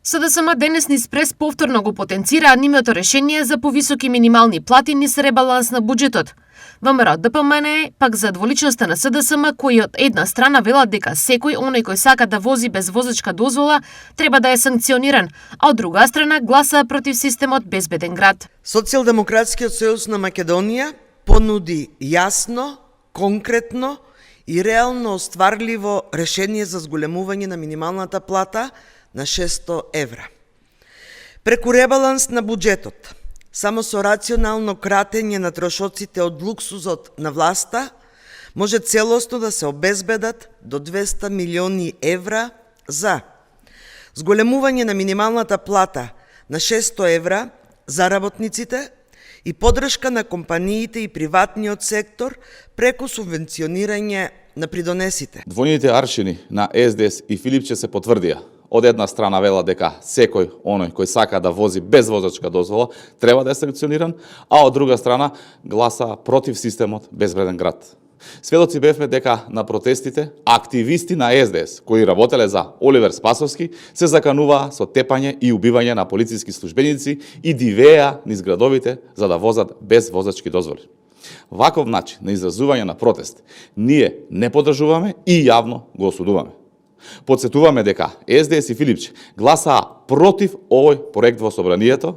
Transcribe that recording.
СДСМ денес низ прес повторно го потенцира нивното решение за повисоки минимални плати низ ребаланс на буџетот. ВМРО ДПМН пак за дволичноста на СДСМ, кои од една страна велат дека секој оној кој сака да вози без возачка дозвола треба да е санкциониран, а од друга страна гласа против системот Безбеден град. Социјалдемократскиот сојуз на Македонија понуди јасно, конкретно и реално остварливо решение за зголемување на минималната плата на 600 евра. Преку ребаланс на буџетот, само со рационално кратење на трошоците од луксузот на власта, може целосно да се обезбедат до 200 милиони евра за зголемување на минималната плата на 600 евра за работниците и поддршка на компаниите и приватниот сектор преку субвенционирање на придонесите. Двојните аршини на СДС и Филипче се потврдија. Од една страна вела дека секој оној кој сака да вози без возачка дозвола треба да е санкциониран, а од друга страна гласа против системот Безбеден град. Сведоци бевме дека на протестите активисти на СДС кои работеле за Оливер Спасовски се закануваа со тепање и убивање на полициски службеници и дивеа низ градовите за да возат без возачки дозволи. Ваков начин на изразување на протест ние не поддржуваме и јавно го осудуваме. Подсетуваме дека СДС и Филипче гласаа против овој проект во собранието,